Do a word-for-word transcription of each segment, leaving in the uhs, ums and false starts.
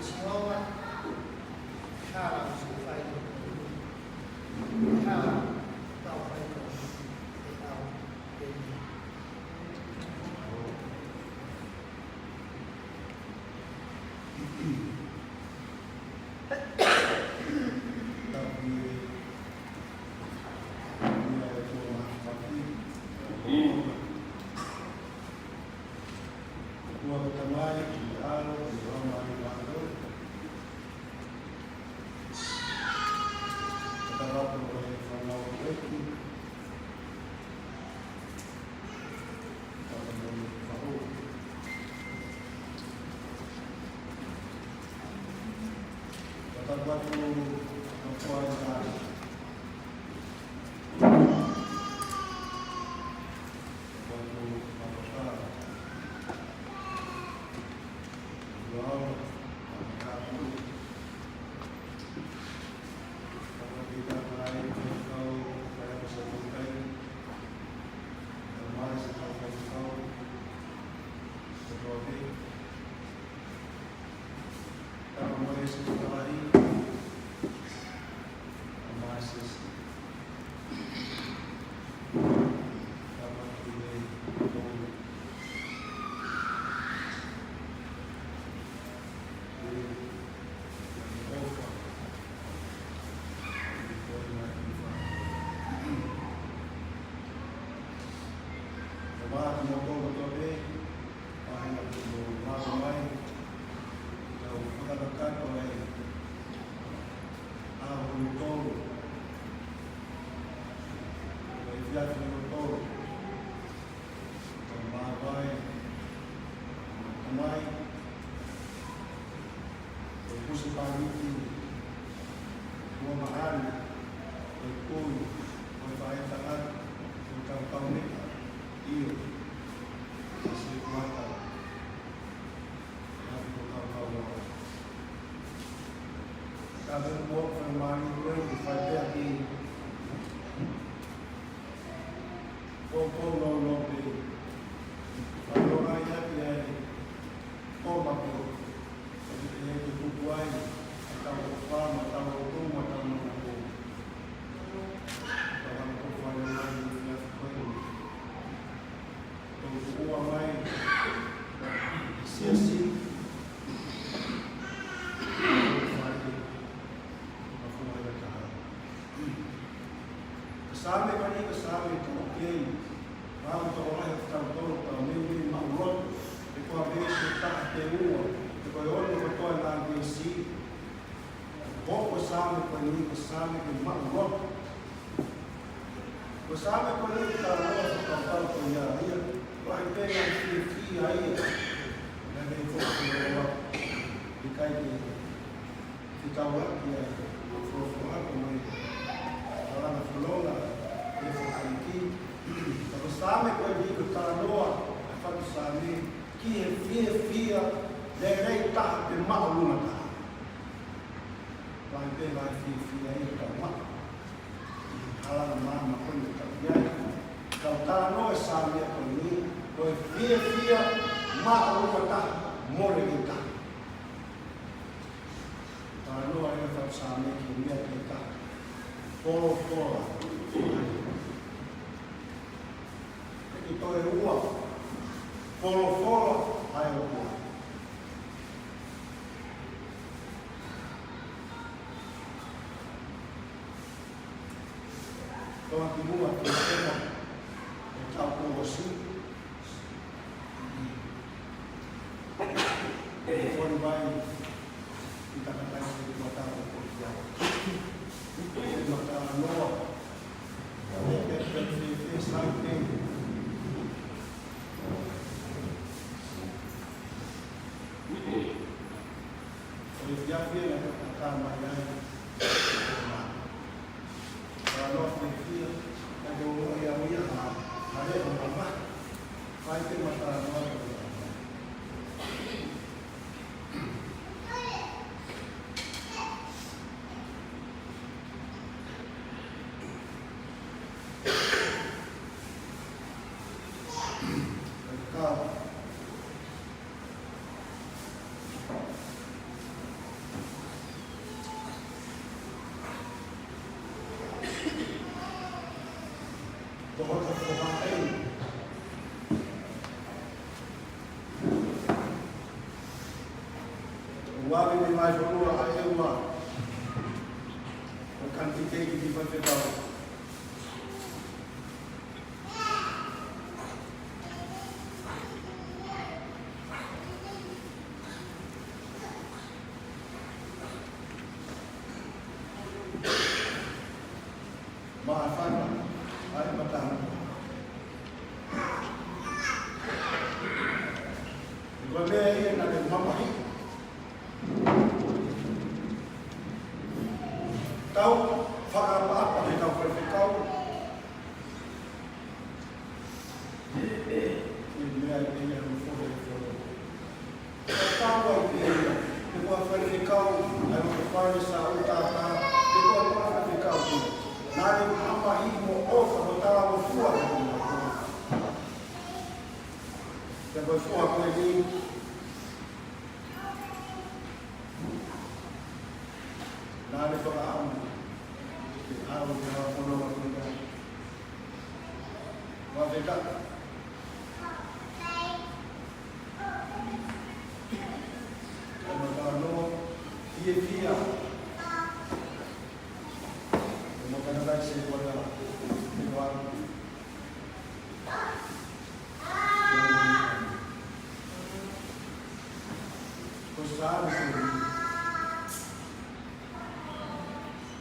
Sihova, hala ʻo e fai ko eni. Hala ʻo e fai ko eni. Ka Saame ko eni, ka Saame tokeni. Mau tokolahi ʻo tautolu ka mei mei maʻuloto. He ko e veesi taha ki he ua, he ko e ono ko e ngaahi veesi. Ko e Saame ko eni, ko e Saame ke maʻuloto. Ko e Saame ko eni ka ua ka tau ko ia ia. Lahi pē ngaahi fiefia ia. Naʻe mei ko e ua. ʻIkai ke fetaulaki ia, folofola ko eni, ʻa e langa fononga ʻa e fakaʻeiki. Ka ko e Saame ko eni ko e talanoa ʻa e fatu Saame ki he fiefia lelei taha pe māʻolunga taha. Lahi pē ngaahi fiefia ia ʻoku tau maʻu. Hala na mama ko eni ʻoku tau ʻi ai. Ka ko e talanoa ʻa e Saame ko eni, ko e fiefia māʻolunga taha mo lelei taha. Talanoa ʻa e fatu Saame ki he meʻa ke ta folofola. Ko e toe ua, folofola ʻa e ʻOtua. Toa ki muʻa ki he ʻEne ʻo tau kolosi. Ko e vai ʻi he tangata ʻi he mata o ko ia. ʻE mata noa. ʻE, ʻe, ʻe, ʻe, ʻe, sai pē. ʻO e fiafia na ka ka mai ai. Ka loa fiafia, ka ko ia ia ha, ha leʻo mama. Fai ke mata noa ko ia. Ka Mai fonua ʻa e ua. ʻO kani ki te ki te faifekau. Maʻafana, ʻa e matamu. Ko e meʻa ia naʻe mamahiʻi. Tau fakaʻapaʻapa he kau faifekau. Ko e meʻa ia ʻoku fohe fohe. Tau ai pē ia, he ko e faifekau, ʻa e loto fale sa o tata, he ko e faifekau. Naʻe mamahiʻi mo ʻofa mo talangofua he kau faifekau. He ko e foha ko eni, naʻe fakaʻamu ke ʻalu ke haʻu ʻo nofo ʻi he ʻapi. Faifekau. Ko e mata no, fiefia. Ko e mata na kai se kona, te wa. Ko e Saame ko eni.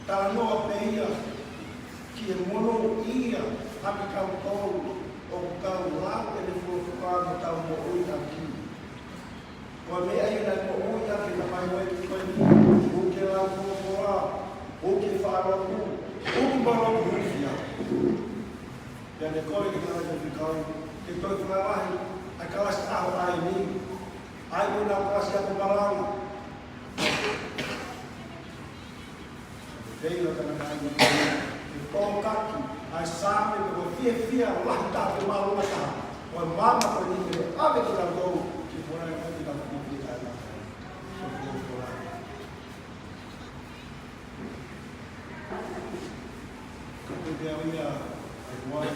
Talanoa pē ia ki he monūʻia ʻa kitautolu ʻoku tau lau ʻene folofola mo tau moʻui ʻaki. Ko e meʻa ia naʻe moʻui ʻaki e tamai ʻeiki ko eni, ʻoku ke lau folofola, ʻoku ke faʻa lotu, ʻoku ke mālō kuhufia. Pea ne kole ki he kau faifekau ke toe fakalahi ʻa e kalasi ʻaho ʻa eni, ʻa ia ko e kalasi ako malanga. Pea ʻi he tangataʻeiki ko eni, ke tokaki ʻa e Saame ko e fiefia lahi taha pe māʻolunga taha, ko e maama ko eni ke ʻave kitautolu ki he folau ʻa e ʻEiki, ke tau moʻui ʻi he taʻengata. Ko e folofola. Ka ko e pea ia, ʻa e kuai.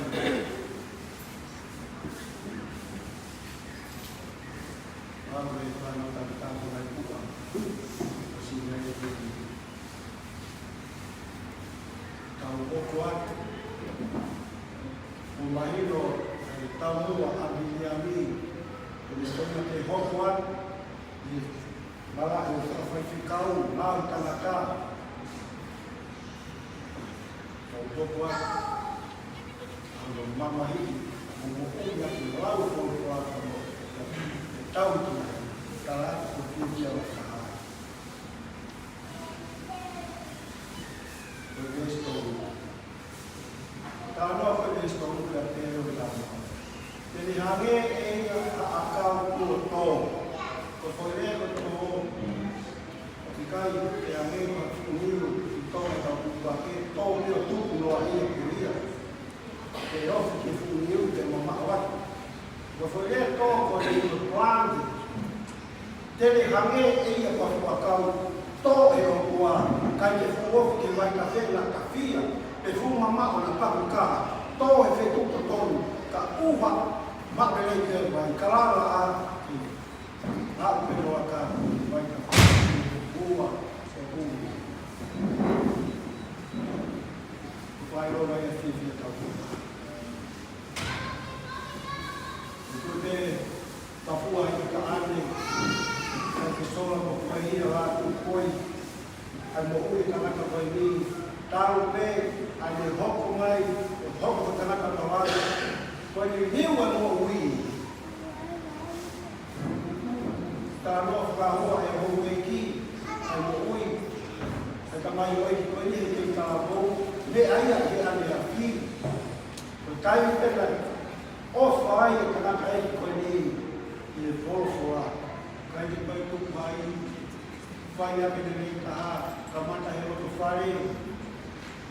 Lau e fānau tangata ko e kupa. ʻOsi mai e tau hoko atu. ʻO mahino ʻa e taumuʻa ʻa Viliami, ko e meʻa ko ena ke hoko atu, ʻi he malaʻe ʻo e fakafaifekau, lau tangata. Tau hoko atu, ʻa hono mamahiʻi, mo moʻui ʻaki e lau folofola ka mo, e tau ki ai, tala atu ko e fiefia ʻo e kahaʻu. Ko e veesi tolu. Talanoa ko e veesi tolu pea pehē ʻo e talanoa. Te ne hangē ʻe ia ha ʻakau kuo tō. Ko e foʻi lea ko e tō, ʻoku ʻikai ke hangē ko ha fuʻu niu ʻi Tonga, tau tupu ake, tō pē ʻo tupu noa ia ko ia. Ke ofi ki he fuʻu niu ke mamaʻo atu. Ko e foʻi lea tō ko e niu plangi. Te ne hangē ʻe ia ko ha fuʻu ʻakau tō ʻe he ʻOtua, ʻikai ke fuʻu ofi ki he vai tafe naʻa tafia, pe fuʻu mamaʻo naʻa paku kaha, tō he feituʻu totonu, ka ʻuha maʻu lelei pē ʻe he vai, ka lava ʻa ki. Aʻu pē ʻo aka, vai tafe, ua, ʻo ui. Ko e fai lona ia fiefia tau. Ko e pē, kapua ʻi he kaʻane, ʻikai ke sola mo fai ia la tu koi, ʻa e moʻui ʻa e tangata ko eni, talu pē ʻa ʻene hoko mai, ʻo hoko ko e tangata palaga, ko ʻene liliu ʻa e moʻui. Talanoa fakahoa ʻe he houʻeiki, ʻa e moʻui ʻa e tamai ʻeiki ko eni he kei talavou, meʻa ia he ʻaneafi. Ko e taimi pē naʻe ʻofa ai e tangataʻeiki ko eni ʻi he folofola. ʻIkai ke toe tupu ai, fai ake lelei taha, kamata he loto fale.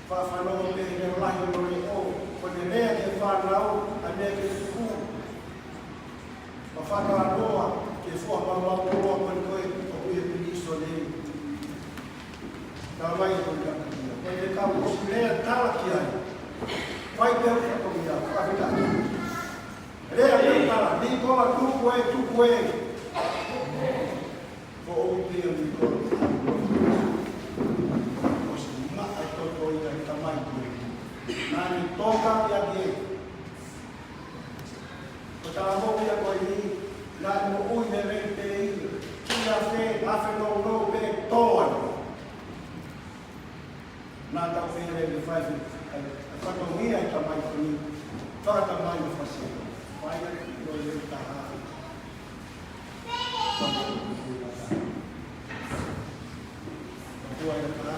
Faʻa fanongo pē he lahi ʻo e leʻo, ko ʻene lea ki he fānau, ʻa e meʻa ke tuku. Pea fakatalanoa ki he foha maumau koloa ko eni ko ē ʻoku ʻi he pilīsone. Talamai ʻe he kau kakakia, ko e kau ʻosi lea tala ki ai. Fai pē ʻo fatongia, fakafetaʻi. Lea pē tala, Nikola tuku ē, tuku ē. Ko ʻoku pē ʻa Nikola. Naʻa tau pehē leva ke fai ʻa e, ʻa e fatongia ʻa e tamai ko eni, fakatamai mo fasi. Fai ʻa e kiʻi loi lelei taha. Kuo ʻi ai e taha,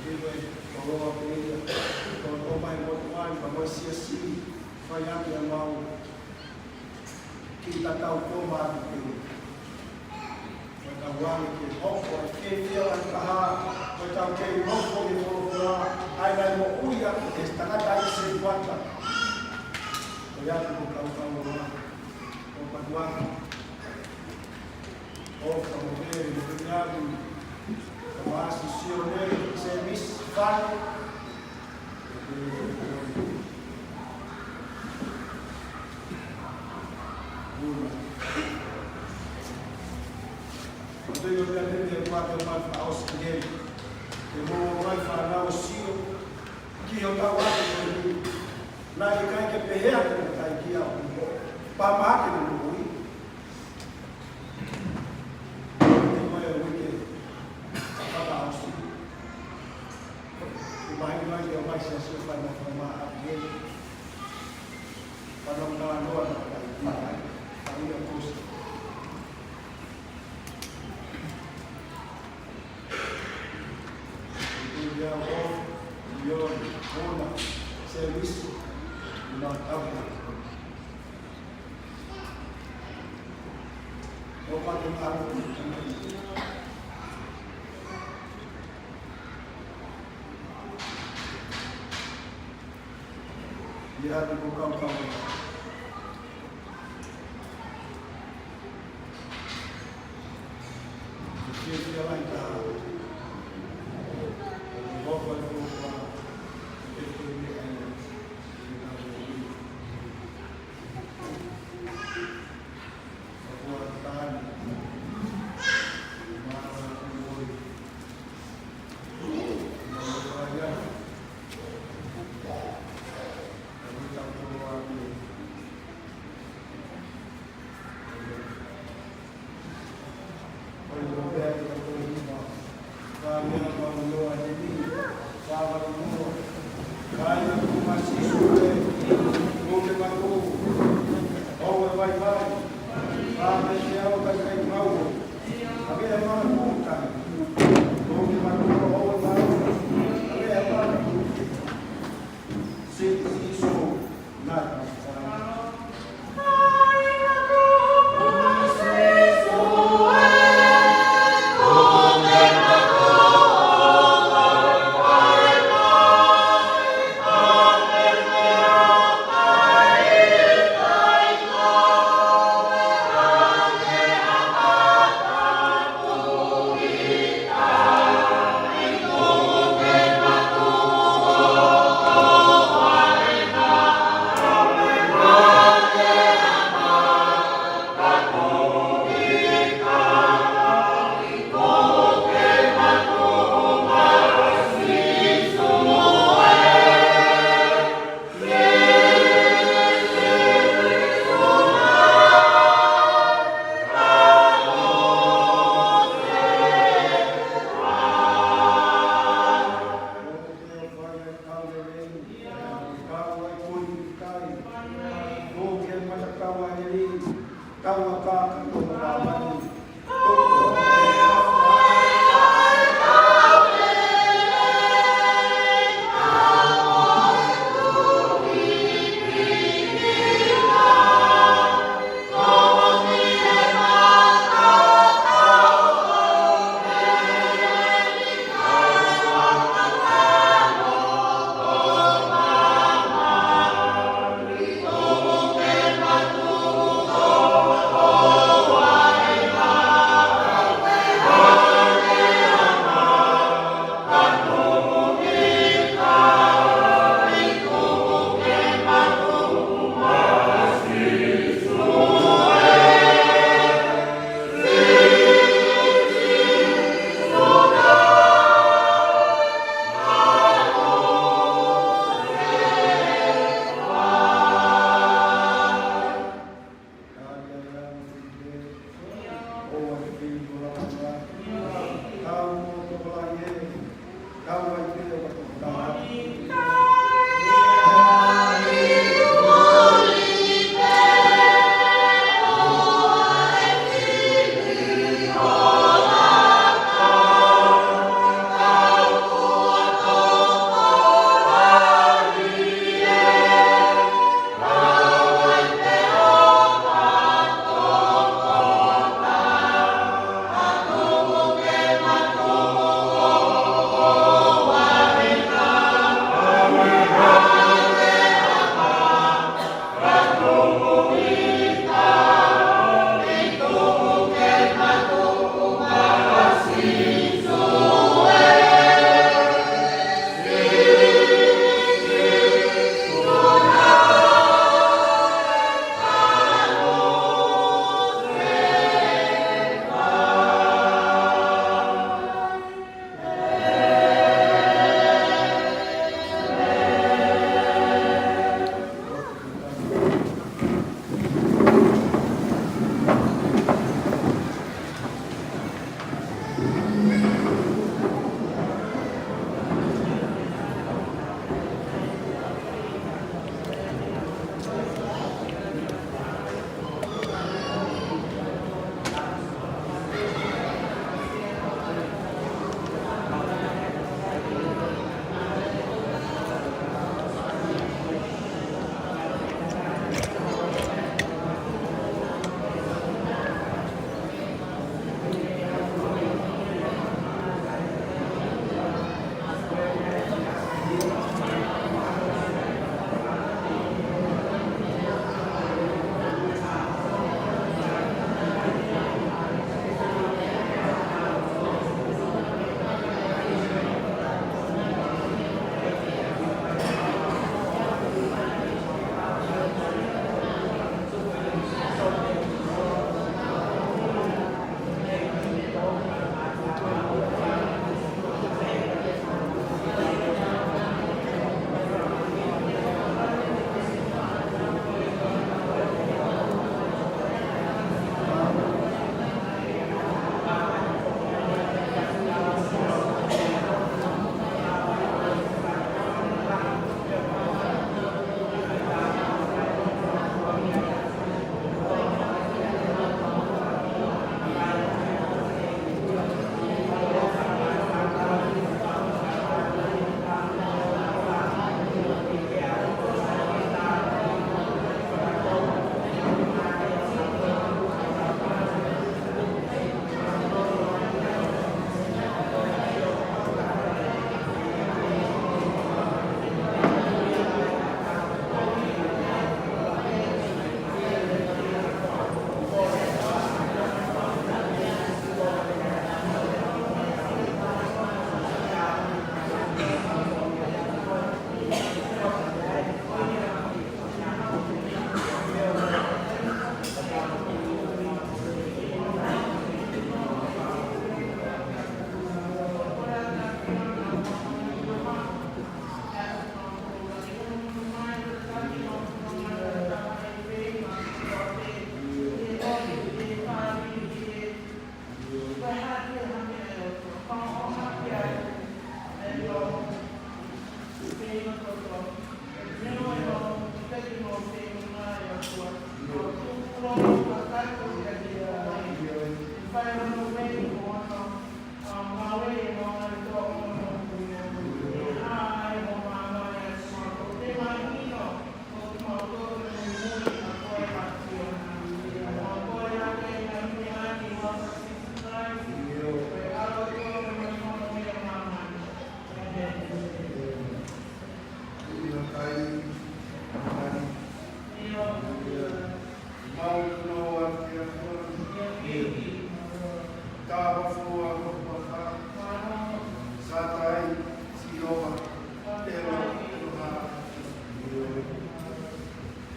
ʻi he koloa pē ia, ko e ʻomai mo tuai, ka mo e siasi, fai ʻaki ʻemau kiʻi tatau ko ma atu pē. Ko e tau ʻalu ke hoko ʻa e fiefia ʻa e taha, ko e tau kei nofo ʻi he folofola, ʻa ia naʻe moʻui ʻaki ʻe he tangata ʻi he setuata. Ko ia ʻoku ou kau kau ʻo ma, ʻo patuaki. ʻO ka mo e, mo e niaku, ka ma asisio ne, se misi fai, Naʻe ʻikai ke pehē ʻe he ʻOtua kia au, pea mahaki mo ui. Ko e uike fakaʻosi. Ko e mahino ai ke ʻomai siasi ʻo fai mo fai ma a pie. Fai mo ka noa na kai ki ai. Fai ia kosi. Ko ia ʻo, ʻio, ona, service, na tabu.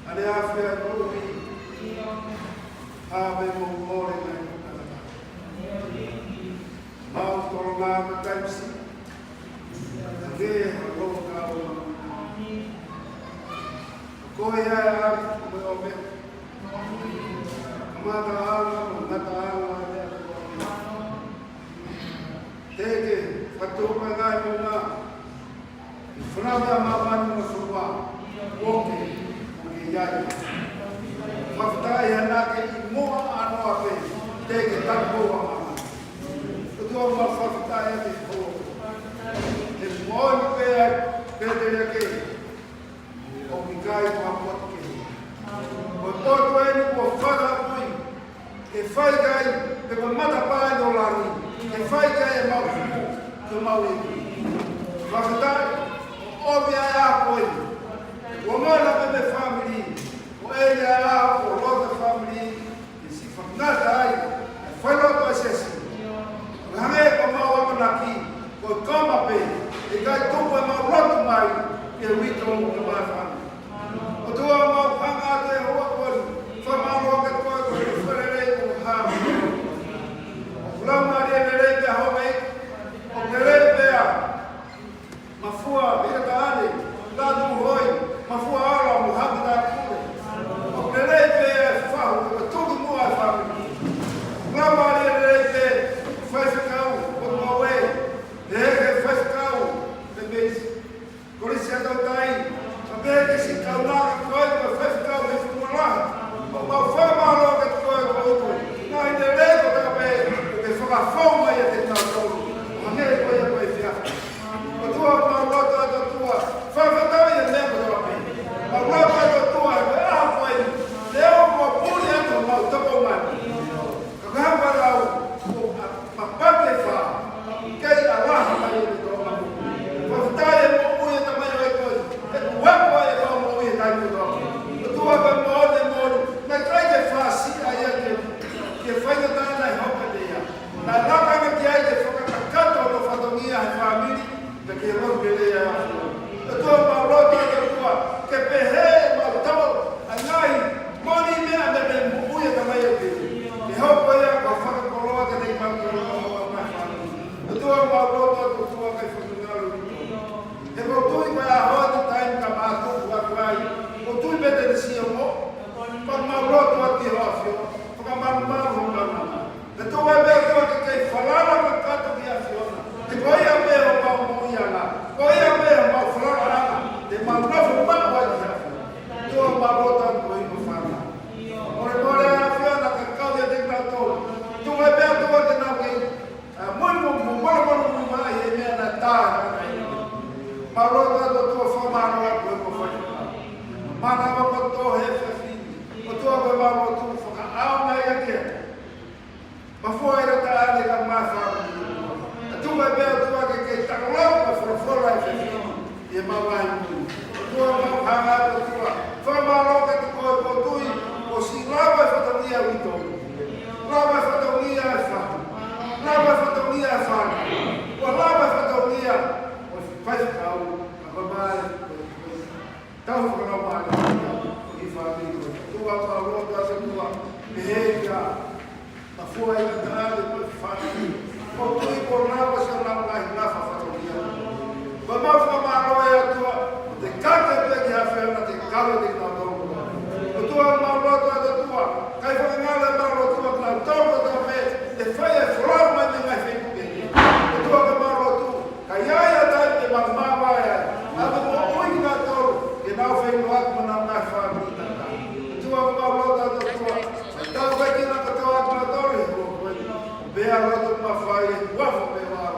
ʻAne ʻafia ʻi ʻolunga, ʻa pē mo ʻolunga ʻi ʻolunga. Mau tolonga mataisi, ʻa ke ha loka o. Ko ia e ʻAlo mo e ʻOmeka, kamataʻanga mo e ngataʻanga ʻa e ʻOtua. Te ke fatu mai ngai mo nga. Fanaua ʻa māmani mo e fonua, ʻoku ke, ʻoku ke ʻi ai. Fakafetaʻi he naʻa ke ʻi muʻa ʻanoa pē, teʻeki ke tau ʻi muʻa māmani. ʻOtua, mau fakafetaʻi atu he ʻaho ni. He moʻoni pē ʻa e pēteliake, ʻoku ʻikai ko ha potu kehe. Ko e potu eni kuo fakaʻapui, ke fai ki ai, pe ko e matapā ʻo langi, ke fai ki ai ʻemau pupu, ke mau ʻi ai. Fakafetaʻi, ʻoku ʻi ai ʻa e ako eni. Kuo ngana pē mei he fāmili, ko eni ʻa e ako, ko e loto fāmili, ke siʻi fakangata ai, ʻa e fai loto ʻa e siasi. Hangē ko ʻemau ʻamanaki, ko e kama pē, ʻe ʻikai tuku ʻemau lotu mai, ke uitou ke mai fāmili. ʻOtua, mau hanga atu he ʻaho ko eni, fakamālō atu kiate koe ko e fakalelei ʻoku hā. ʻOku lau mālie lelei pē ʻa e ʻEiki, ʻoku lelei pē ʻa Mafua ʻIla Taʻane, Lātū Hoi, Mafua Ala mo Hapita Pule. ʻOku lelei pē ʻa e fahu, ʻoku tuku muʻa ʻa e fāmili. ʻOku lau mālie lelei pē faifekau, ʻoku mau ē, he he faifekau, he mei Kolisi ʻa Tautai, ka pehē ki he siʻi kaunanga ko ē, ko e faifekau mei Fonua Lahi. ʻOku mau fakamālō kiate koe, ko e ʻuhinga lelei kotoa pē, ʻoku ke fakafou mai kiate kinautolu. Hangē ko ia ko e efiafi. ʻOtua, mau lotu atu ʻOtua, fakafetaʻi he meʻa kotoa pē. Mau lotu atu ʻOtua, he ko e ʻaho ko eni, te u mau puli atu mau toko mai. Ka ko e hā ʻa e lau, ko e ʻa, ma pake fa, kei ʻalaha mai e tō mamu. Fakafetaʻi he moʻui ʻa e tamaioʻeiki ko ē, he kuo ʻi ai ʻemau moʻui he taimi kotoa. ʻOtua, pea moʻoni, moʻoni, naʻe ʻikai ke fāsiʻi ia ke, ke fai ʻa e tana e hoka te ia. Naʻe laka ange ki ai ke fakakakato hono fatongia he fāmili, pea ke lotu lelei ʻa e ʻOtua. ʻOtua, mau lotu atu ʻOtua, ke pehē ʻemau tau, ʻa e ngaahi moʻoni meʻa mei he moʻui ʻa e tamaioʻeiki. Ke hoko ia ko e fakakoloa kiate kimautolu ʻo mau mai fāmili. ʻOtua, mau lotu atu ʻOtua, ke fakangalo. He ʻoku ou tui ko e ʻaho ni taimi ka mātuku atu ai, ʻoku ou tui pē te ne sio mo, pea mau lotu atu ki ho ʻAfio, fakamalumalu ho kaunanga. Pea tuku ai pē ʻOtua ke kei falala kakato ki he ʻAfiona. He ko ia pē homau moʻuiʻanga. Ko ia pē homau falalaʻanga. Te mau nofo maʻu ai ki he ʻAfiona. ʻOtua, mau lotu atu ko e ʻi ho fānau. Molemole ʻa e ʻAfiona ke kau ʻiate kinautolu. Tuku ai pē ʻOtua ke nau kei, ʻa, moʻui mo, mo, molemole mo mai he meʻa naʻe tā. Mau lotu atu ʻOtua, fakamālō atu ko e ko fai. Mālō ʻa e kotoa he efiafi ni. ʻOtua, ko e mau lotu fakaʻaonga ia ke Mafua ʻIla Taʻane kae ʻumaʻā e fāmili. ʻOtua, tuku ai pē ʻOtua ke kei takolau ʻa e folofola ʻi he efiafi ni, ʻi heʻemau ngaahi moʻui. ʻOtua, mau hanga atu ʻOtua, fakamālō kiate koe, ʻoku ou tui kuo ʻosi lava e fatongia ʻo e uitou. Lava e fatongia ʻo e fahu. Lava e fatongia ʻo e fānau. Kuo lava e fatongia ʻo e faifekau, ka ko e mai, ko e, ko e Tau fakalaumālie ʻi he fāmili. ʻOtua, mau lotu atu ʻOtua, pehē kia Mafua ʻIla Taʻane mo e fāmili. ʻOku ou tui kuo lava siʻonau ngaahi ngafa fatongia. Ko ʻemau fakamālō ʻOtua, ʻoku te kake pē ki he ʻAfiona ke kau ʻiate kinautolu. ʻOtua, mau lotu atu ʻOtua, kae fakangalo ʻemau lotu ʻOtua, kinautolu kotoa pē te fai e folau mai mei he ngaahi feituʻu kehekehe. ʻOtua, ko ʻemau lotu, ka ʻi ai ha taimi te mau māvae ai, ʻave moʻui kinautolu, ke nau feʻiloaki mo honau ngaahi fāmili tatau. ʻOtua, mau lotu atu ʻOtua, fai tāpuekina kotoa kinautolu he ʻaho ko eni. Pea lotu mafai, huafa pē ʻo e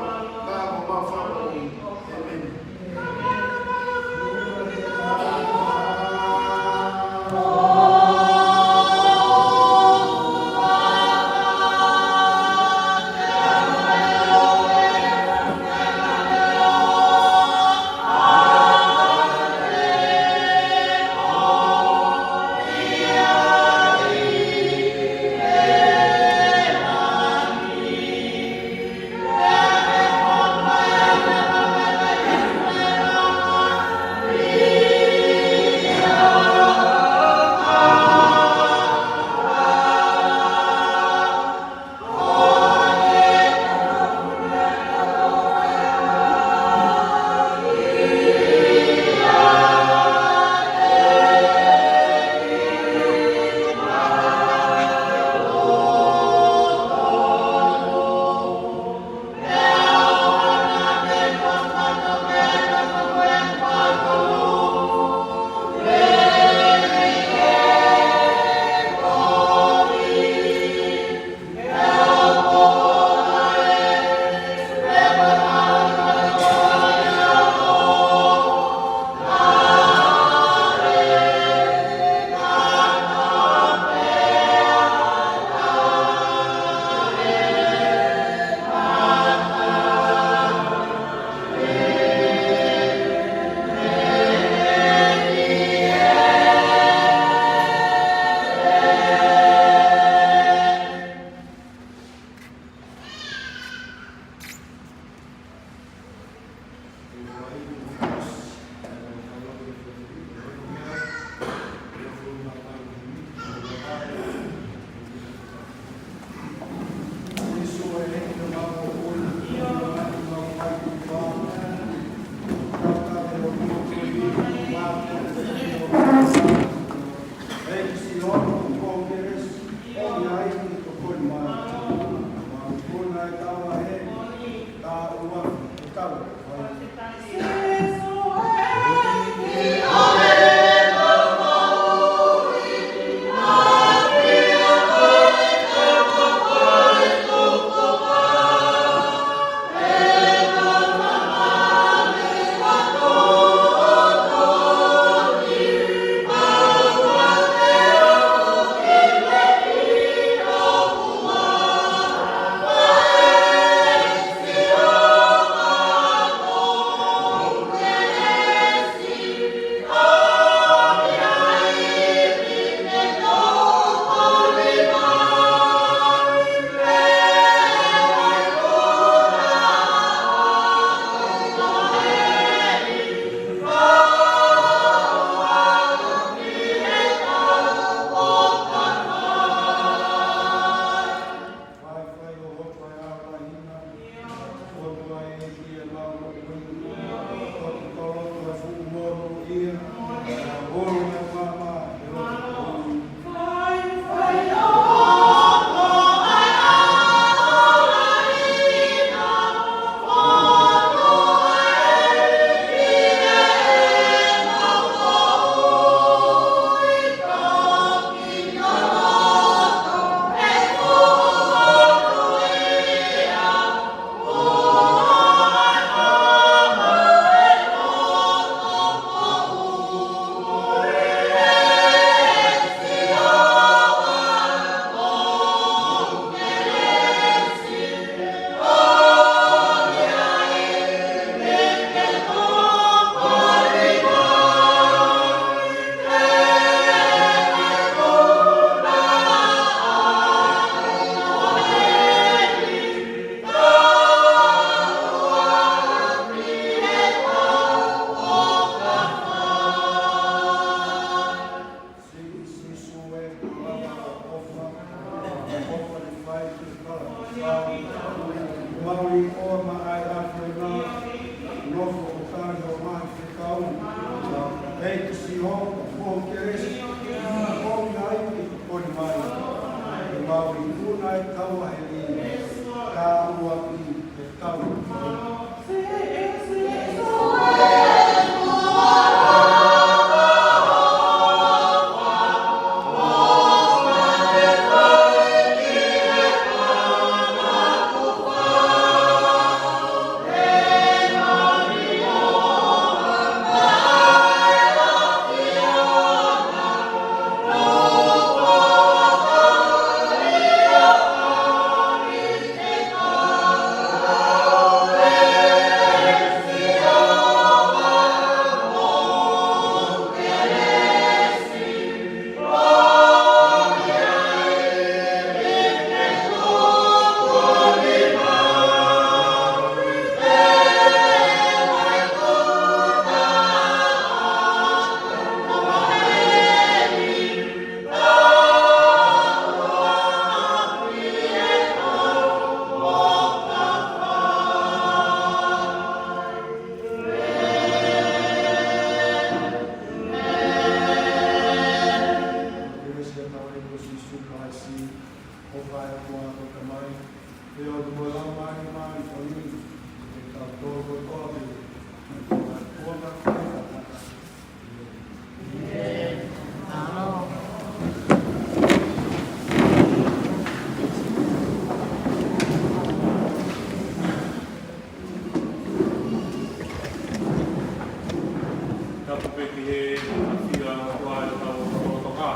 Tapu pē ki he ʻafio ʻa e ʻOtua ʻi hotau lotolotonga.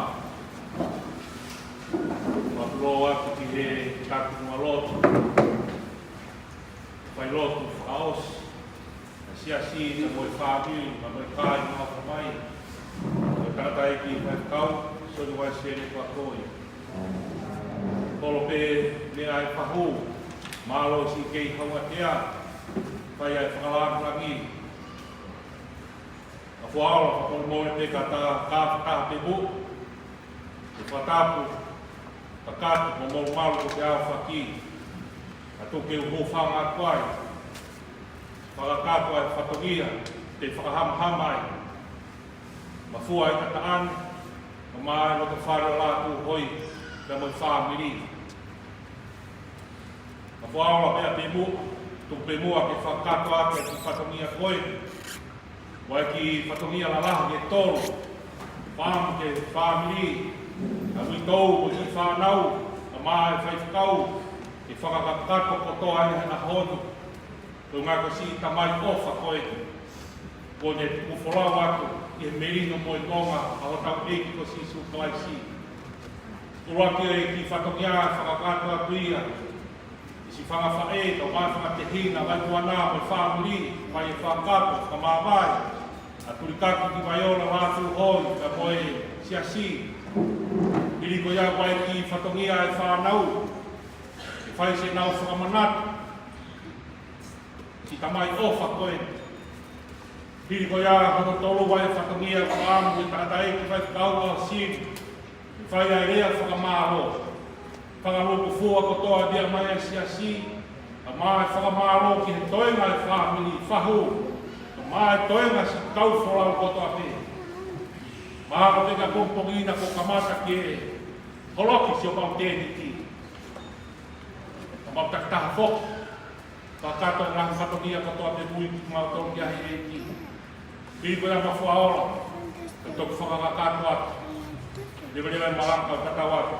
Fakalōloa atu ki he takimuʻa lotu. Fai lotu fakaʻosi. Siasi, mo e fāmili, mo e kāinga ʻoku mai. Mo e tangataʻeiki faifekau, Sione Uaisele Tuʻakoi. Kolo pē meʻa ʻa e fahu, mālō siʻi kei hauʻatea, fai ʻa e fakalāngilangi. ʻA Fuaola, fakamolemole pē ka ta ka fakaha pē mu. ʻE fakatapu, kakato, mo molumalu ko te aofaki. ʻA tuku ke u hūfanga atu ai. Fakakakato ʻa e fatongia, te fakahamahama ai. Mafua ʻi Tataʻane, mo mai loto fale ʻo Lātūhoi, pea mo e fāmili. ʻA Fuaola pea pē mu, Tuku pē muʻa ke fakakakato atu e kiʻi fatongia ko ē. ʻOku ʻi ai e kiʻi fatongia lalahi ʻe tolu. Fakaʻamu ki he fāmili, ʻa e uitou mo e kiʻi fānau, kae ʻumaʻā e faifekau, ke fakakakato kotoa ʻi he ʻaho ni. Ko e ngaahi siʻi tamai ʻofa ko ē. Kuo ne tuku folau atu ʻi he melino mo e nonga ʻa hotau ʻEiki ko Sīsū Kalaisi. ʻUluaki e kiʻi fatongia ʻe fakakakato atu ia ki siʻi fanga faʻē, kae ʻumaʻā e fanga tehina, Vaituana mo e fāmili, mai e fakakapu, fakamāvae, ʻa Tulikaki ki Vaiola, Lātūhoi, kae ʻumaʻā e siasi. Hili ko ia ʻoku ʻi ai e kiʻi fatongia ʻa e fānau, ke fai siʻenau fakamanatu. Siʻi tamai ʻofa ko ē. Hili ko ia hono tolu ʻa e fatongia, fakaʻamu ki he tangataʻeiki faifekau ʻo Sini. Fai ʻa e lea fakamālō. Fakalūkufua kotoa e meʻa mai ʻa e siasi. Kae ʻumaʻā e fakamālō ki he toenga e fāmili Fahu. Kae ʻumaʻā e toenga siʻi kau folau kotoa pē. Mahalo pē ka pongipongi na kuo kamata ke holoki siʻo kau tēniti. Kae mau takitaha foki. Fakakakato e ngaahi fatongia kotoa pē mui kimautolu ki he ʻEiki. Hili ko ia Mafuaola, ke toki fakakakato atu. Leveleva e malanga kau tatau atu.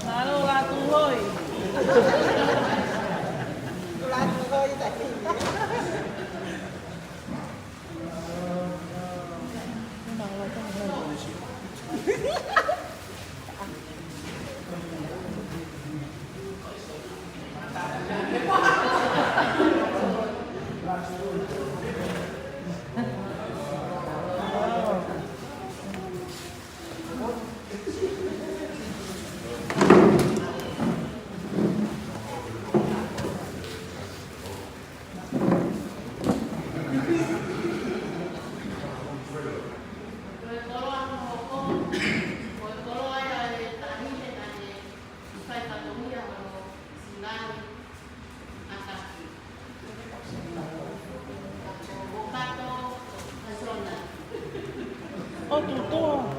Mālō Lātūhoi. Lātūhoi tadi. ʻO tuʻu.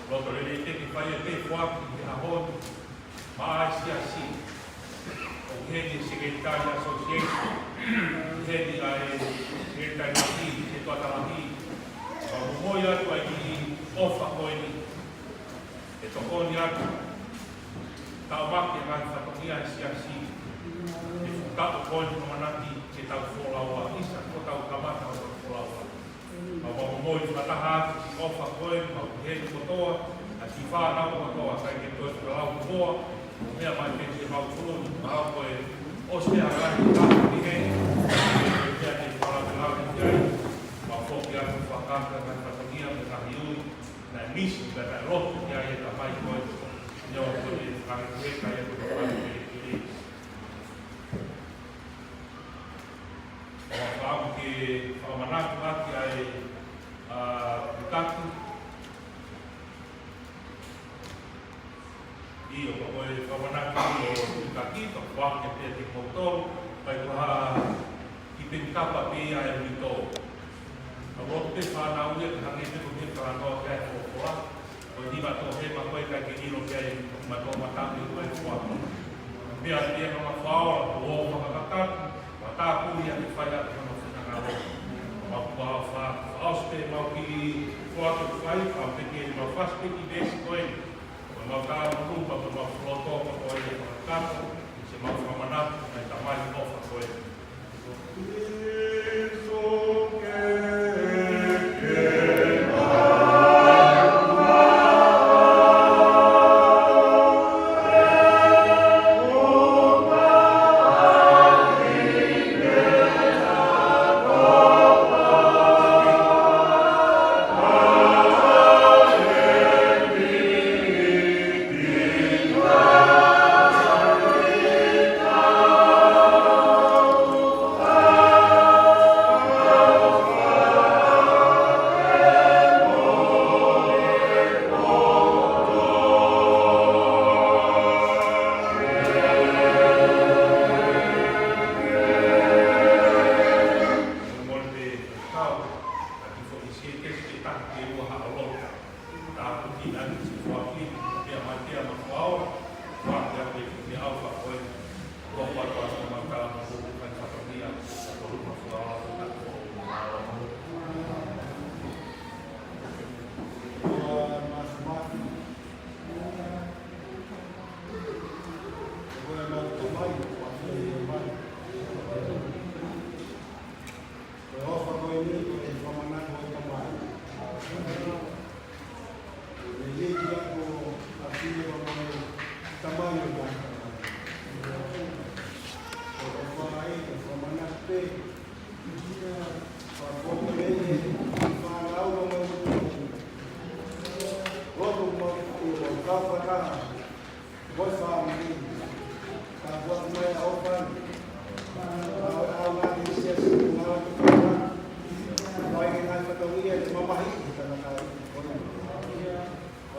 Loto lelei ke ke fai e pē foaki he ʻaho ni maʻa e siasi. ʻOku ʻi heni e Secretary Association, ʻi heni ʻa e Secretary Lahi, ʻi he Toʻatalahi. Mau momoi atu ʻa e kiʻi ʻofa ko eni. ʻE tokoni atu. Tau maʻu e ngaahi fatongia e siasi. ʻE fuʻu taʻu ko eni ʻamanaki ke tau folau ʻa isa, ko tau kamata ʻo tau folau ʻa. Mau momoi fakataha atu ki he ʻofa ko ē, mau ki heni kotoa, ʻa e kiʻi fānau kotoa, kae ke toe fakalau kotoa, ʻo meʻa mai pē ki he mau tui, mau ko ē, ʻosi pē ʻa e ngaahi tapu ki heni, ʻo meʻa ke fakalavelave ki ai, mau foki atu fakataha, ngaahi fatongia, mo e ngaahi ui, naʻe misi, naʻe lotu ki ai e tamai ko ē, ʻio ko e fakaheka ia ko e fakaheka. ʻOku ou fakaʻamu ke fakamanatu atu ʻa e, ʻa, Pukaki. ʻIo, ko e fakamanatu ʻo Pukaki, ka ʻoku ou fakaʻamu ke pehē kiate kimoutolu, ʻikai ko ha kiʻi penikapa pē ia ʻe ui tō. Ka ʻoku ou pē fānau ia, ka hangē pē ko e meʻa talanoa ki ai e folofola. Ko e hiva toʻohema ko ē ʻikai ke ʻilo ki ai ʻe kimoutolu mataʻu ko e foaki. Pea ʻi he anga fakaola, ʻoku ou fakakakato, ʻoku tāpuni ʻa e fai ʻa e kama finangalo. Mau kuo fa-, fakaʻosi pē mau kiʻi foaki fai, kau peke mau fasi pē kiʻi veesi ko ē. Ko mau tā mau lupa, ko mau foloto, ko ē fakakakato, ke mau fakamanatu, ʻa e tamai ʻofa ko ē.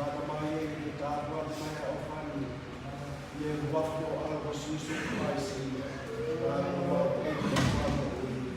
Fakatamai e tāpuaki mai ʻa ʻOfani. ʻI he huafa ʻo Sīsū Kalaisi, ʻa ia ko e fakamoʻui.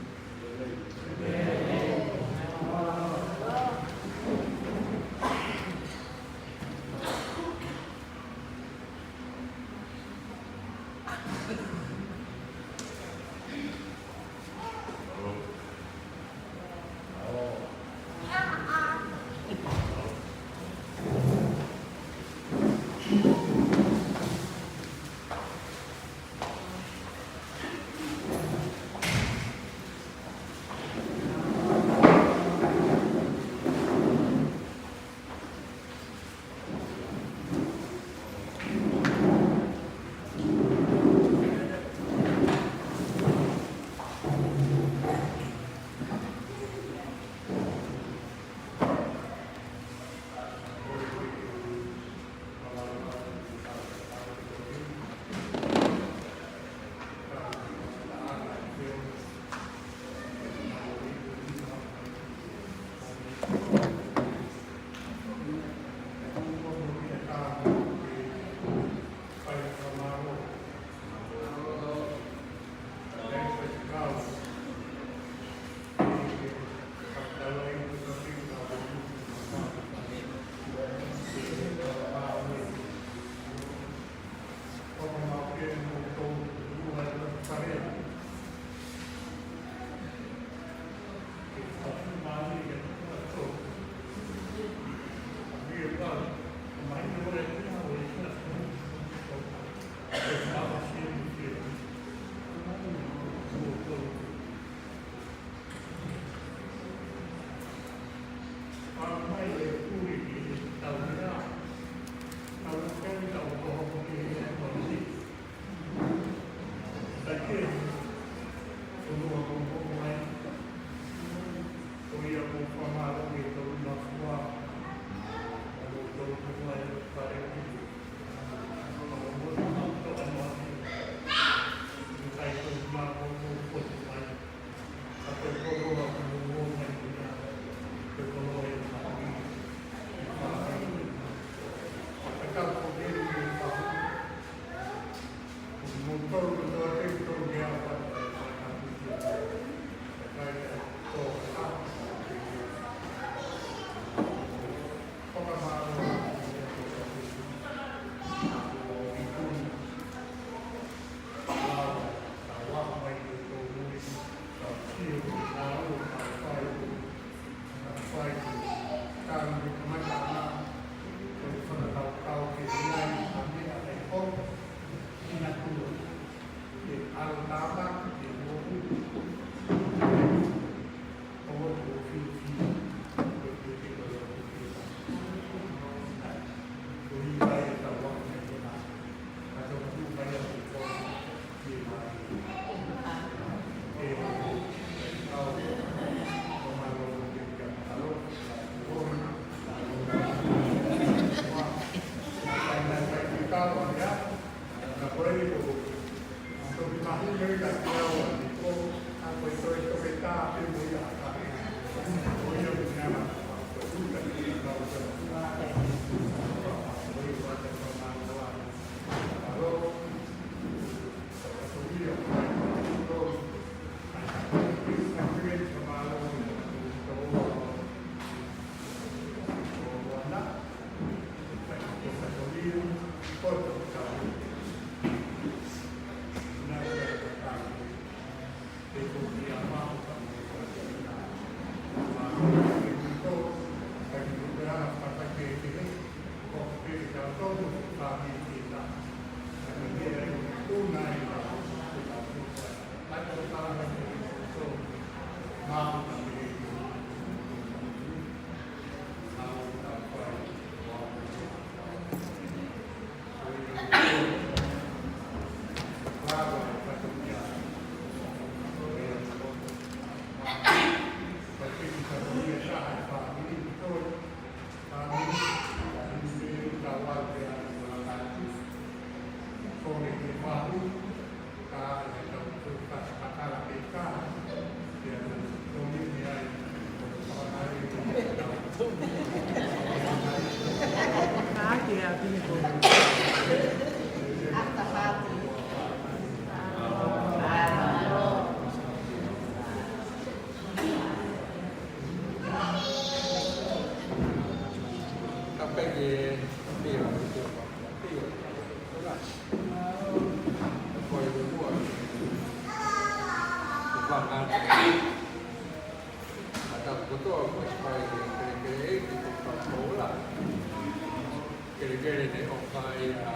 Kelekele ne ʻofa ia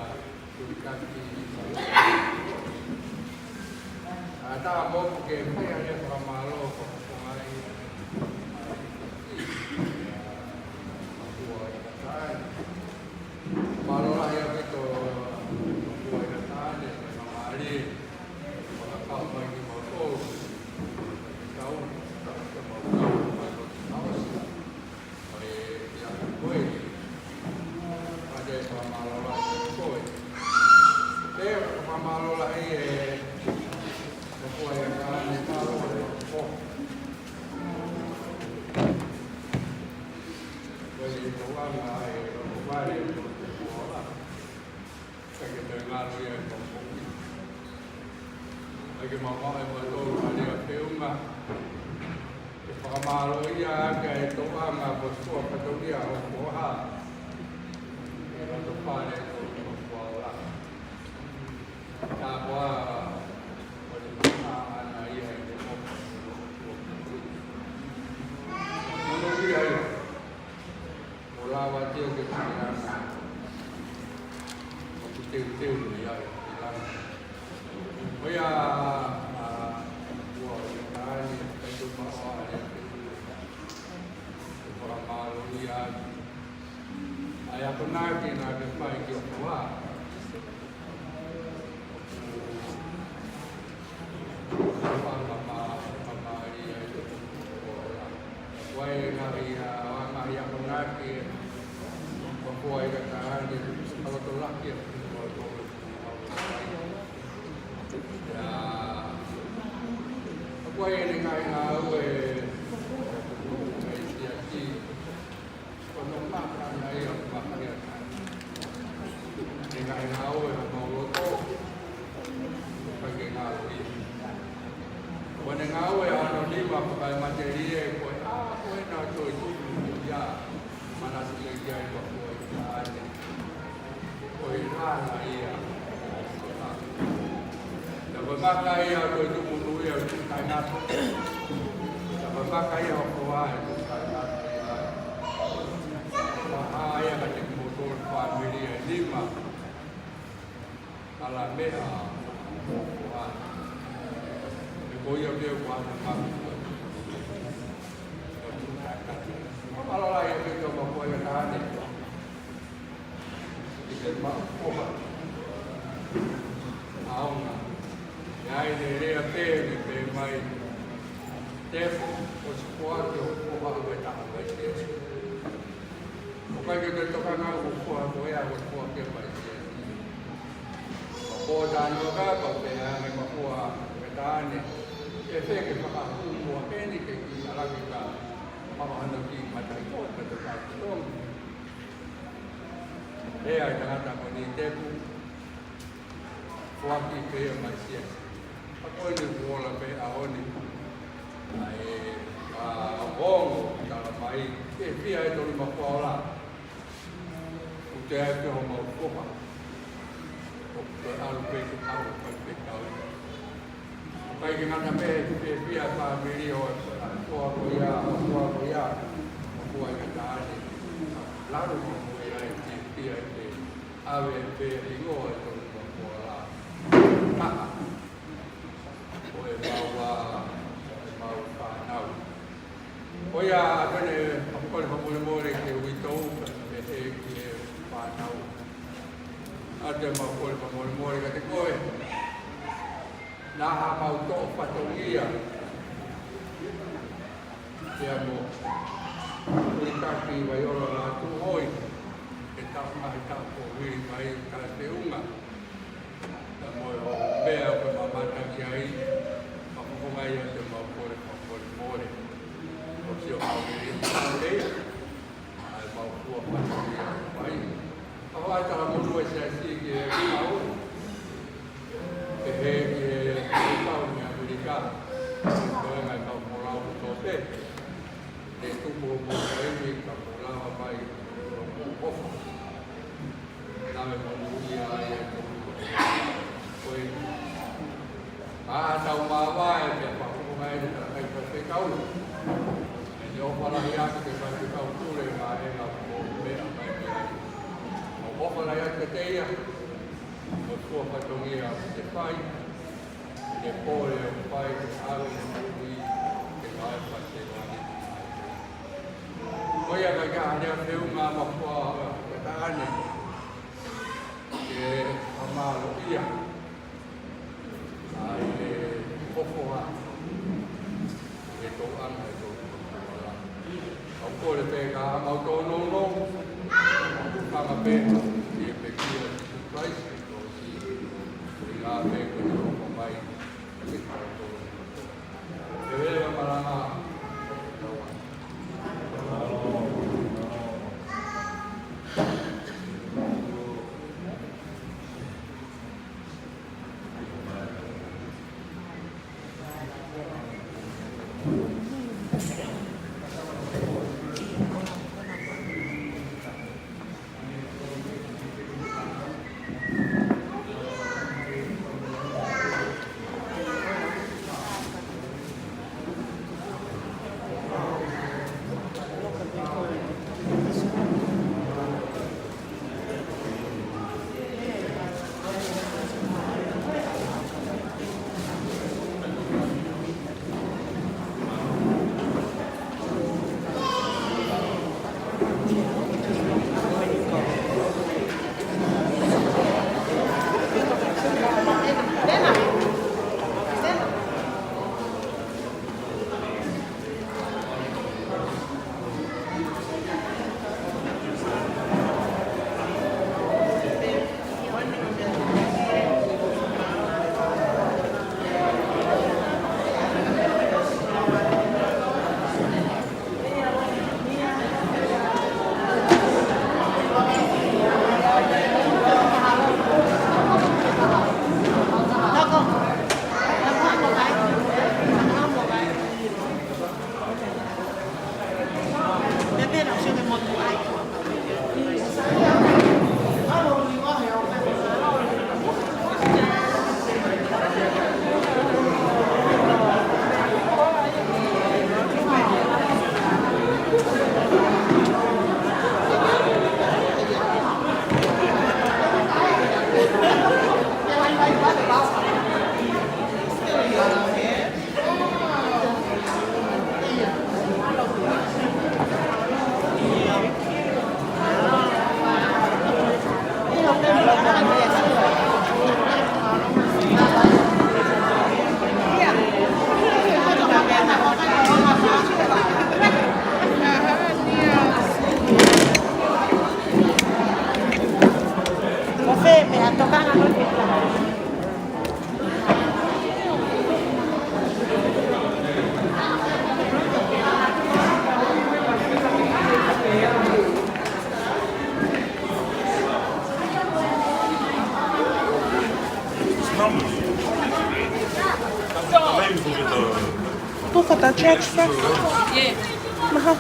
Tuʻitaki. ʻA, tā moku ke fai ʻa e fakamālō ko ko ngai. Mālō lahi ʻaupito, ko e taʻane, ko e mālie, ko e kau mai ki mautolu, kau, kau mai ki mautolu. ʻO e, ia, ko e, ʻa e fakamālō lahi ko e. Pea fakamālō lahi e, ko e taʻane, mālō e, ko e, ko e, ko e, ko e, ʻIkai ke toe ngalo ia ʻi he poupou. ʻIkai ke mamaʻo ʻe mautolu ʻa e lea feʻunga. ʻE fakamālōʻia ʻaki ʻa e toʻanga ko e fua fatongia ʻo e foha. ʻI loto fale ko e foha ola. Tā koā, ko e mamaʻo ʻana ia ʻi he poupou. Mono ia ia. ʻO lava teo ke tau ana. ʻOku teuteu ni ai, ʻi lana. ʻOia, ʻa, ʻua ʻi ai, ʻai tō maʻoa, ʻe fakamālō ia. ʻAi akonaki naʻa ke fai ki ʻOtua. Ko hono maka ʻana ia ʻo maka ia. ʻI he ngaahi ngāue ʻo homau loto, ʻikai ke ngalo ia. Ko ʻene ngāue ʻa hono nima fakaematelie, ko e ʻā ko ē naʻa toe tupu ia, manatu lelei ai ko e taʻane. Ko e lana ia. Naʻa ko e maka ia ʻo e tupu nui ia ʻo e tuʻu taʻengata. Naʻa ko e maka ia ʻo e foha ʻo e tuʻu taʻengata ia. Faha ia ka te kimoutolu fāmili ʻe nima. Kalameʻa ʻo e foha. ʻE ko ia pē ʻoku ʻana maka. Mālō lahi ʻaupito mo e taʻane. ʻI he maʻu foha. ʻAonga. ʻE ʻi ai e lea pē ʻoku pehē mai. Tefo, ʻosi foaki hoʻo foha ʻave taha mai Sīsū. ʻOku ʻikai ke toe tokanga hoʻo foha ko ia ʻoku foaki mai Sīsū. Pōtalanoa ka pau pē ʻa e ngaahi makua ʻo e taʻane. ʻE fēfē ke fakahū muʻa eni ke kiʻi ʻalu ki he ka. Mamaʻo hano kiʻi mataʻitoto, mataʻitoto. Lea ʻa e tangata ko eni, Tefo, foaki pē ia mai Sīsū. Ka ko eni kuo ola pē ʻaho ni. ʻAi, ʻa, ongo, tala mai, ʻe fiha e tolu makua ola. ʻOku toe ʻi ai pē homau foha. ʻOku toe ʻalu pē ke tau, ʻikai pē tau. ʻIkai ke ngata pē, pē, pē ʻa e fāmili ʻo e, ʻa e foha ko ia, ʻa e foha ko ia, ʻa e foha ʻi he taʻane. Lalo mo ia ʻe pē, pē, pē, ʻave pē hingoa ʻe tolu makua ola. Taha. Ko e mau, ʻa, ko e mau fānau. Ko ia, ʻa, pehē, ʻoku ou kole fakamolemole ki he uitou, pehē ki he fānau. ʻA, te mau kole fakamolemole kiate koe. Naʻa mau toʻo fatongia. Pea mo Tuʻitaki Vaiola Lātūʻoi. He taʻu ngaahi taʻu kuo hili mai, taʻu feʻunga. Mātaki ai, fakafofongaʻi atu ʻemau kole fakamolemole. ʻOsi ʻo mau lele ʻi he ʻaho ni, ʻa ʻemau fua fatongia ʻoku fai. Ka ʻoku ʻi ai e talamonū ʻa e Siasi ki he kau, pehē ki he kau mei ʻAmelika, ko e ngaahi kau folau kotoa pē. Te tuku hoʻomou taimi ka mou lava mai ʻo mou ʻofa. Lave monūʻia ai ʻa e toko. Ko e ʻa tau māvae ke fakafofongaʻi ʻa e kakai faifekau. ʻEne ʻofa lahi ʻa e kakai faifekau Pule, mālō e ngaahi meʻa mai ki ai. Mo ʻofa lahi atu kiate ia, mo e fua fatongia ʻoku te fai, ʻene pole ʻoku fai ke ʻave ʻene moʻui ke ngāue fai ke vani. Ko ia kae ʻai ke ʻa e feʻunga mo e fua ʻa e taʻane ke fakamālōʻia ʻa e fofonga ʻo e tauʻanga ʻo e tauʻanga. ʻOku ou kole pē ke mau tōnounou, ʻo hanga pē ki he pekia ʻo Sīsū Kalaisi, ʻo si, ʻi he ngaahi meʻa ko eni ʻoku ʻomai ke tau tōnounou. Ke vela malanga. Tufa ta church first. Maha.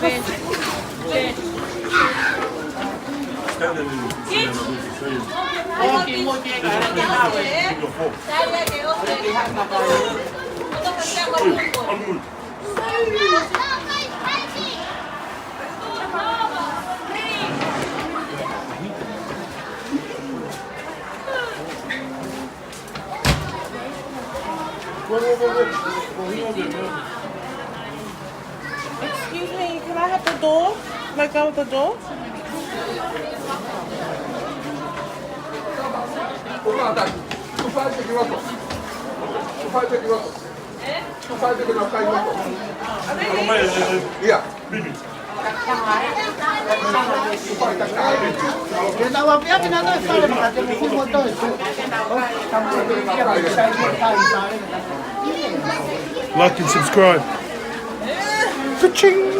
Excuse me, can I have the door? Let go of the door? Ia. Like and subscribe. Ka-ching!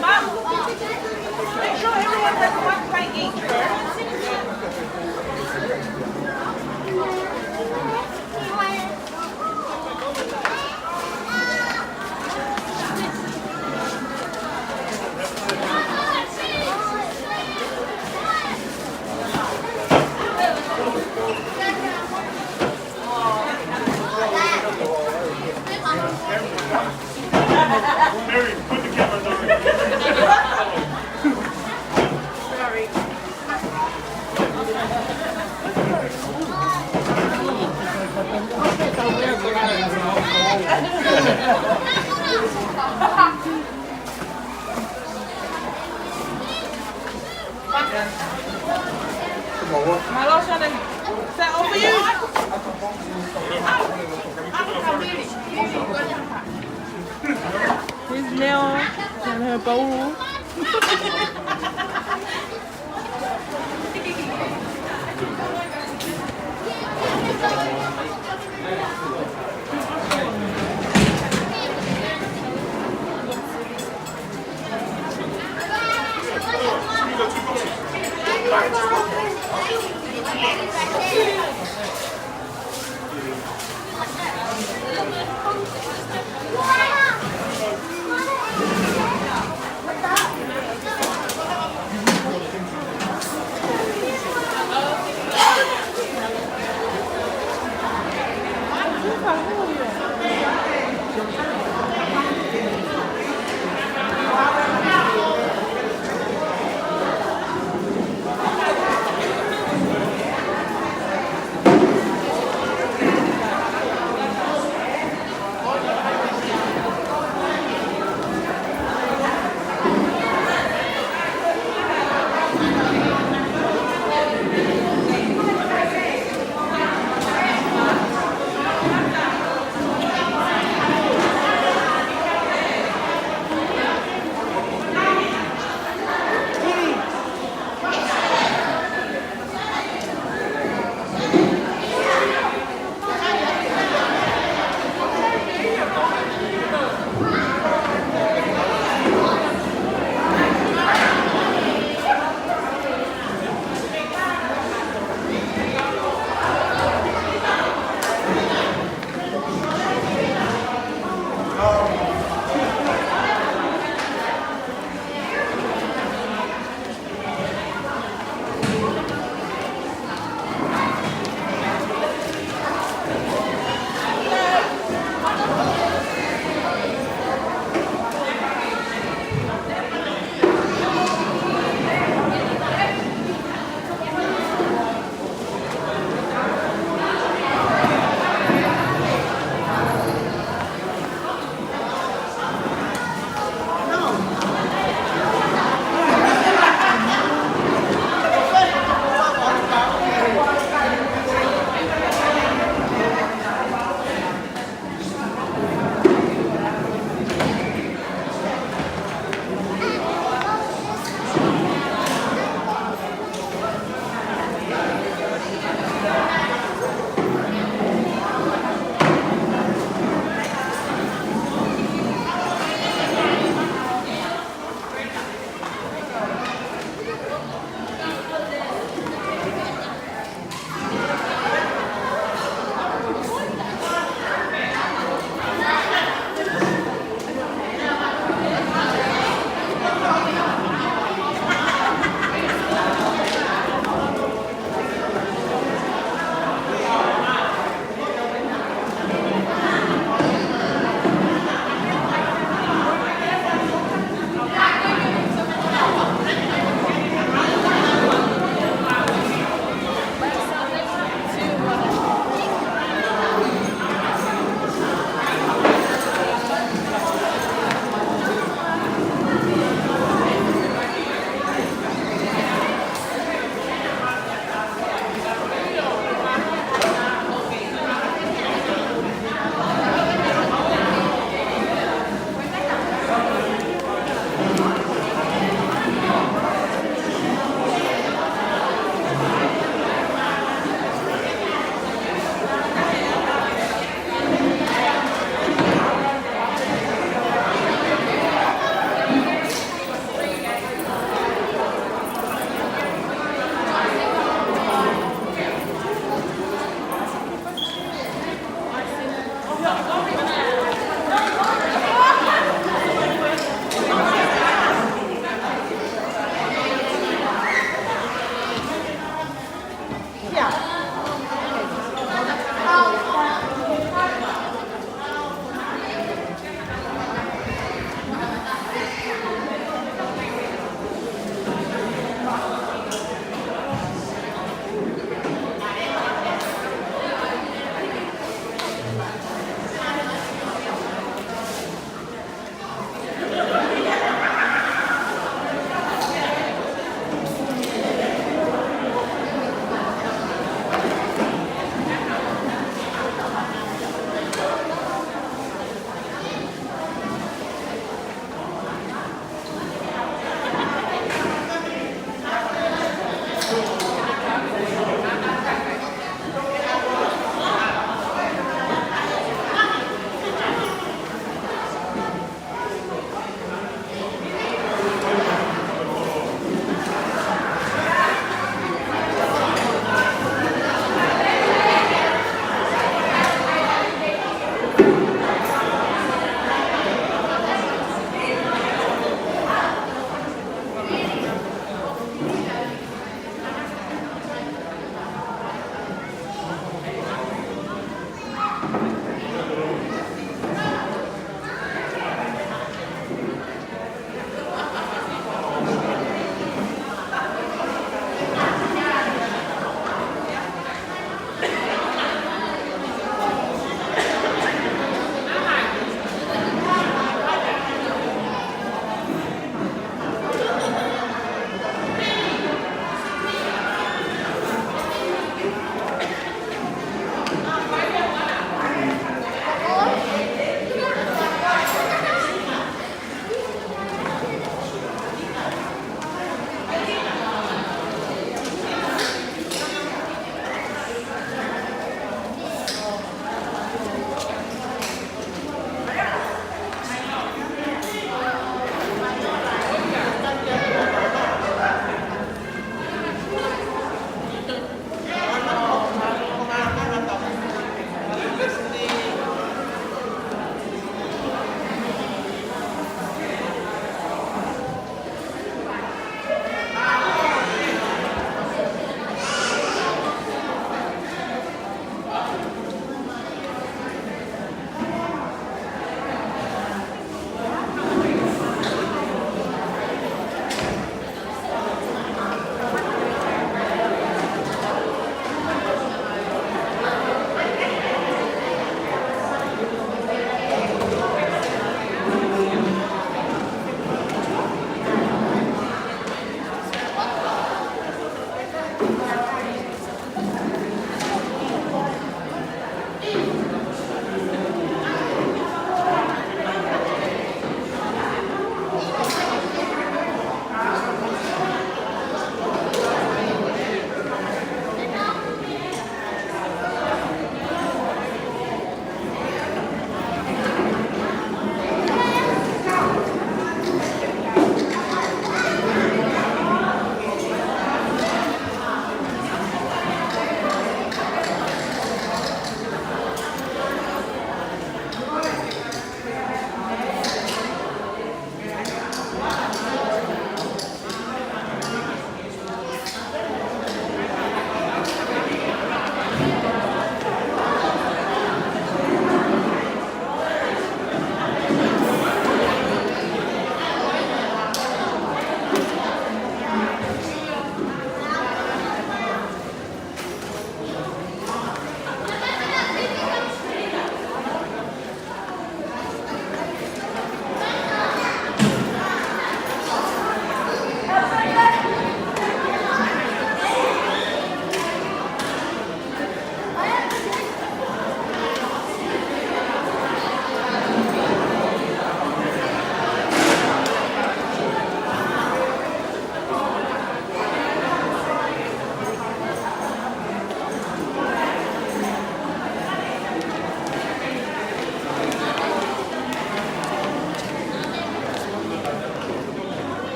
Mom, Mom, make sure everyone has one plate each first. Mary, put the camera down. Sorry. Hello, Shannon. Is that all for you? Here's Nell and her bowl.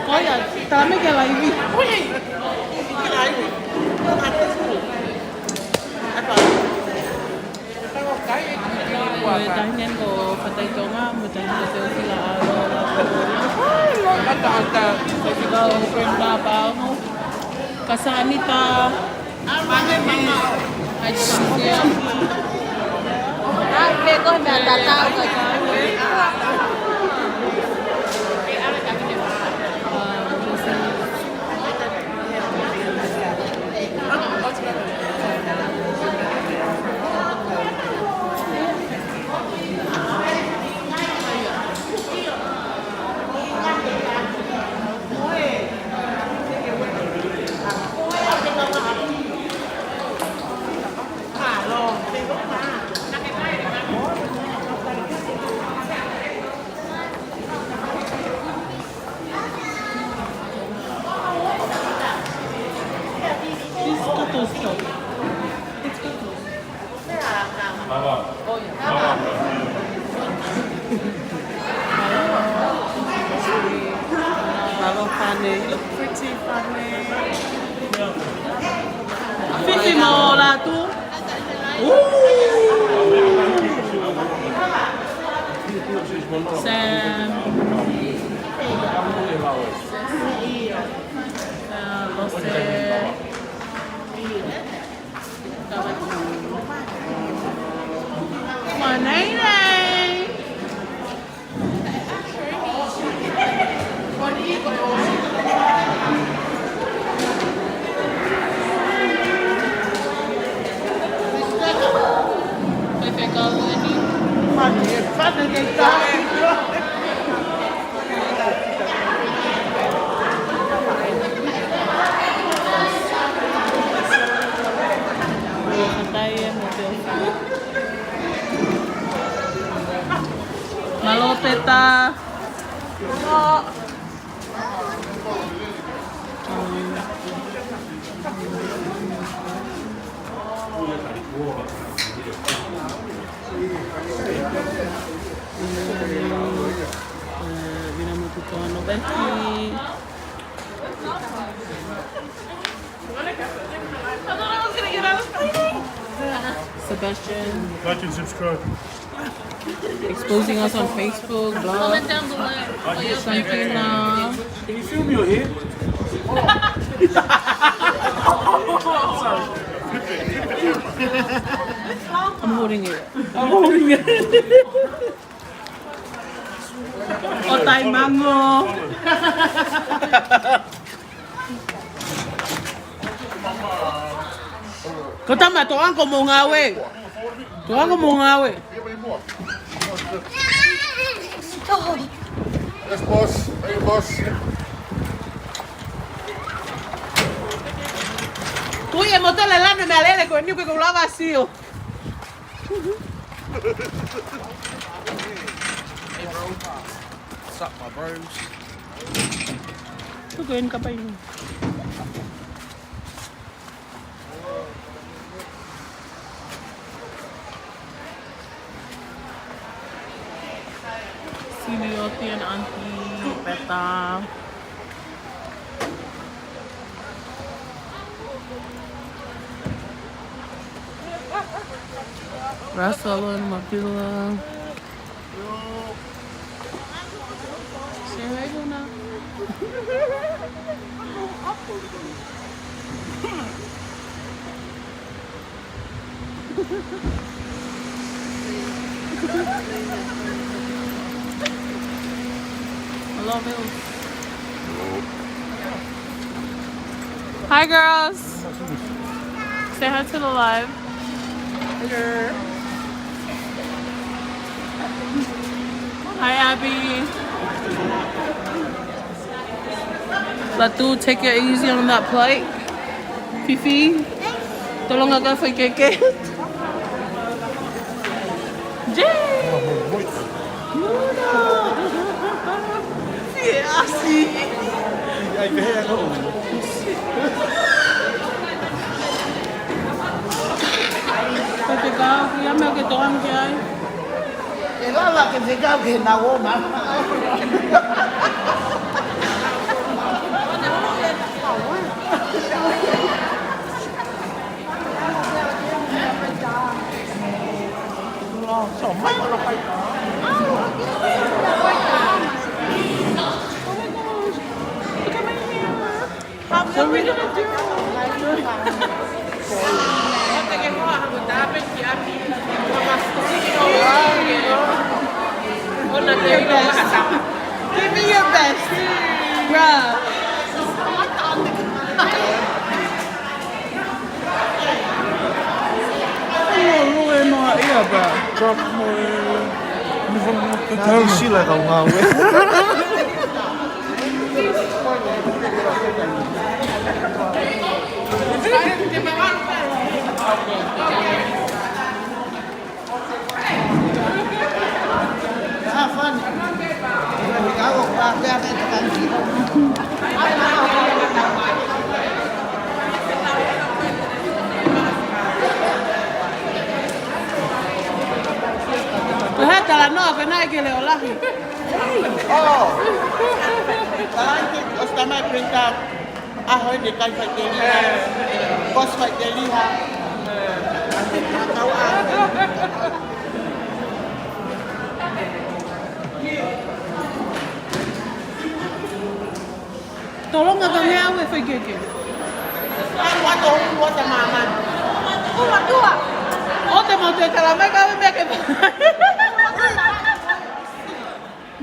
Ko ia, tā mai ke laivi. Ko e taʻahine ko Fatai Tonga, mo e taʻahine ko Teofila ʻAlo, la ko. Ko e fika o Brenda Paongo. Ka Sanita. Ai, Sanita. Mālō Fane, you look pretty, Fane. Fifi mo Latu. Ooh. Sam. Uh, Lose. Manene. Mālō Peta. Sebastian. Like and subscribe. Exposing us on Facebook, blah. Comment down below. Shangri-La. Can you feel me or here? I'm holding it. I'm holding it. ʻO tai mango. Ko tama, tō anko mo ngāue. Tō anko mo ngāue. Yes, boss. Hey, boss. Kui e motele lanu me alele ko e niu ke ko lava sio. Hey, bro. What's up, my bros? Tuku en kapai. Senior and Auntie Peta. Russell and Matilda. Say hi, Luna. Hello, Bill. Hi, girls. Say hi to the live. Hello. Hi, Abby. Latu, take it easy on that plate. Fifi, tolonga ka fai keke. Jay! Luna! Fiasi! Ai, pehē anō. Ko te ka, ia mea ke toan ke ai. E lava ke fekau ke na o ma. What are we gonna do? Give me your best, bruh. Ua lue noa ia, bruh. Drop mo e. Ni fo mo e. Ka tau sila kau ngāue. Ko e hā e talanoa ko ena ʻi he leʻo lahi? Oh. Talaange, ʻosi talamai print out. ʻAho ni kai faʻiteliha. Kosi faʻiteliha. Kau ʻaho. Tolonga ka ngeau e faikeke. Ua to ua ta mama. Ua tua. ʻO te mau te talamai ka me ke.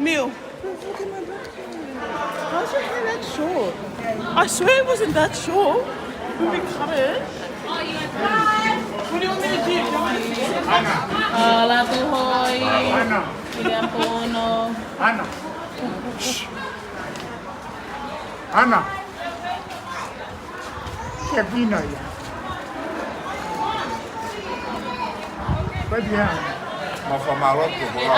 Miu. How's your hair that short? I swear it wasn't that short. Let me cut it. What do you want me to do? Do you want me to do it? Ana. Ā, Lātūhoi. Ana. William Pono. Ana. Ana. Ke pina ia. Ko e pia. Ma fa malo ko ko la.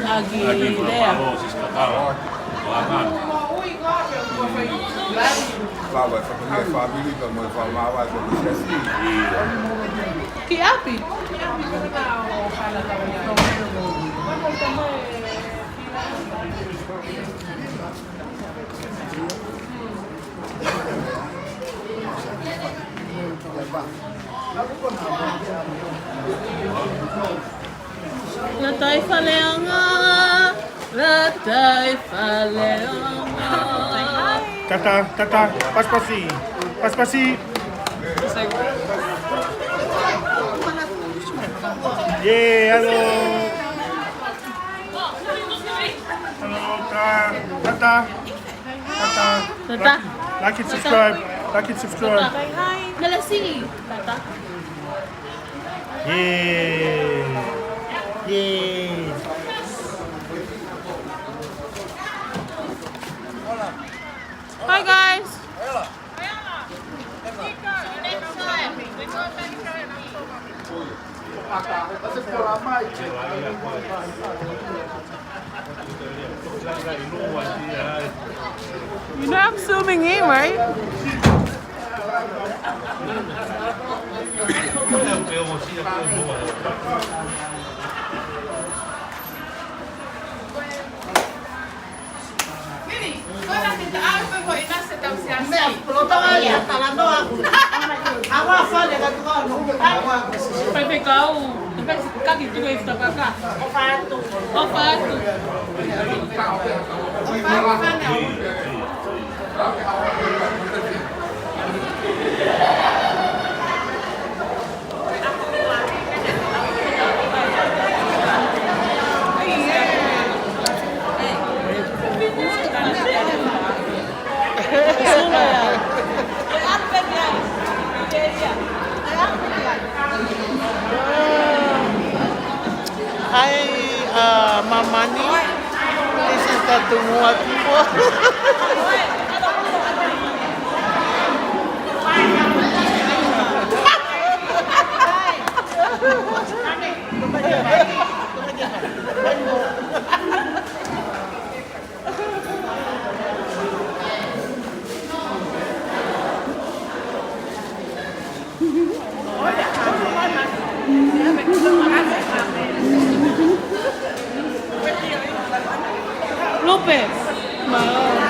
Agi lea. Fa wa fa ko e family ko mo fa ma wa ko mo sesi. Ki ʻapi. Lātai Faleongo, Lātai Faleongo. Tata, tata, pasipasi, pasipasi. Yeah, hello. Hello, ta, tata. Tata. Tata. Like, like and subscribe. Like and subscribe. Tata. Melesi. Tata. Yeah. Yeah. Hi, guys. You know I'm zooming in, right? Faifekau, te pesi kaki tuku e fitapaka. ʻOfa atu. ʻOfa atu. Hi, uh, Mamani. This is the Tungua people. Tupe. Mālō.